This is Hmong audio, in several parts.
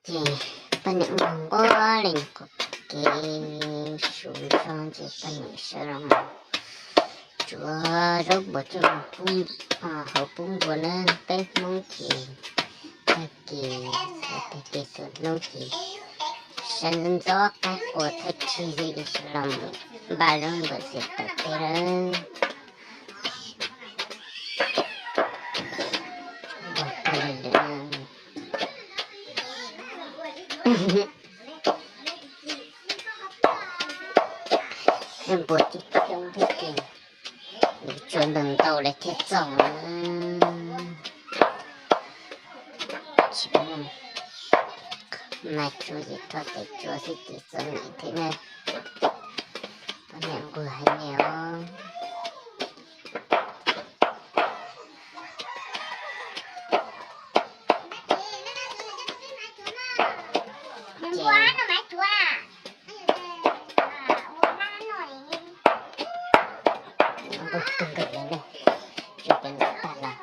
Ces poj niam mus nquab li nyuam qhuav kev su zog ces poj niam sawv los mus tsuav zaub npua coj mus pub hauv pub npua na. Peb Hmoob ces tag kis, tag kis txhua hnub ces sawv ntxov qab qua thawj tsig xwb ces sawv los mus npaj zaub npua txias taws teb lawm. Npua coob coob thiab ces tsuas ntau ntau lawm thiaj txaus. Tsis muaj mas tsuas yim thoj ces tsuas xwb ces txom nyem thiab na. Poj niam nquag heev li os. Ces nquag kawg nkaus li na, tsuas cov no tag los,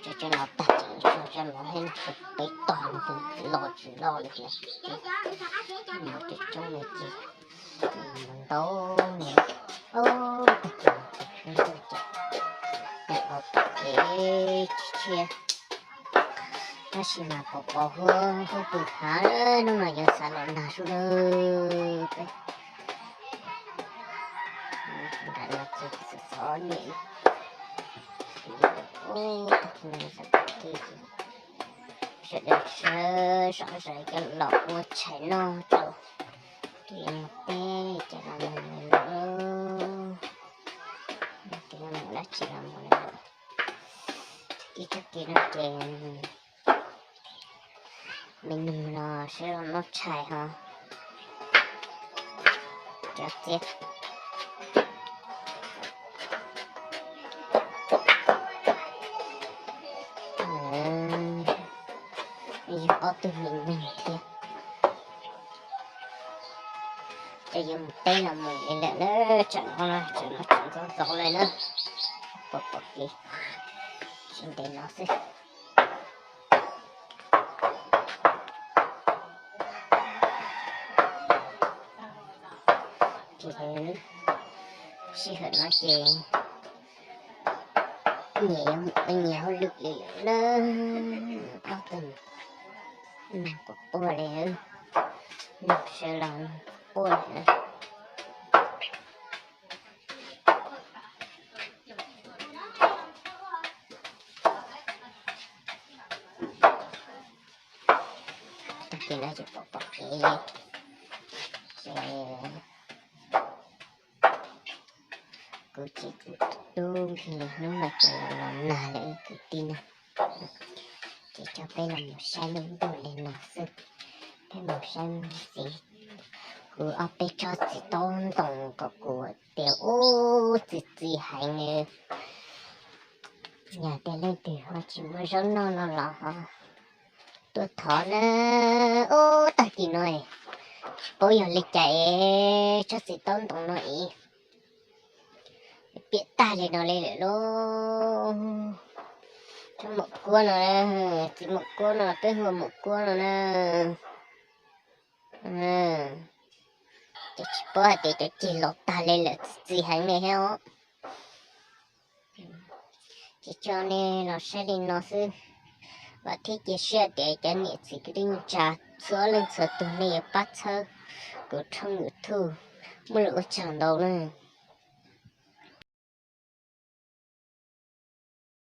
tsuas cov no tag ces tsuas cov no thiab, peb tog no los tsis loj li tias, coob li ces ntau li. Tag kis ces ntuj ces nyob qhov kev tshiab, tab sis mas pos pos huab huab pw hav, hnub no yuav xav los nag sub lawm. Nram no ces txom txom nyem, sawv daws sawv sawv cov los ua tshais noj rau, ces teb ces los mus lawm, ces los mus dab tsi los mus lawm. Ib txoj kev no ces me nug los sawv los noj tshais ho cov txiab. Yog ob tug me nug thiab. Ces yuav mus teb los mus li lawm na, tsam no tsam no tsam ntxov ntxov lawm na, pom pom kev tsis ntev no xwb. Ces sij hawm no ces nyias yuav mus ua nyias hauj lwm li lawm na, ob tug nag quaj quaj li, nag sawv los quaj li na. Tag kis no ces pom pom kev, ces kuv txiv kuv tub nkeeg li hnub no ces los nag lawm kwv tij na. Ces coj peb los mus saib lub ntuj li no xwb, peb mus saib mus txiv kuv ob peb tsob txiv taub ntoos kom kuv tias ub txi txiv heev li. Yog tias leej twg ho tsis muaj zaub noj no los ho tuaj thov na. Ub tag kis no tsis paub yog li cas es tsob txiv taub ntoos no es piam tag li no li lawm lauj. Tsob maum kuab no, txiv maum kuab no peb hu maum kuab no na. Ces tsis paub hais tias cov ceg los tag li lawm txi txiv heev li thiab os. Ces coj nej los saib li no xwb, vam thiab cia siab tias cov niam txiv kwv tij neej tsa txhua leej txhua tus nej yuav pab txhawb kuv tshooj YouTube. Muaj lus ua tsaug ntau na.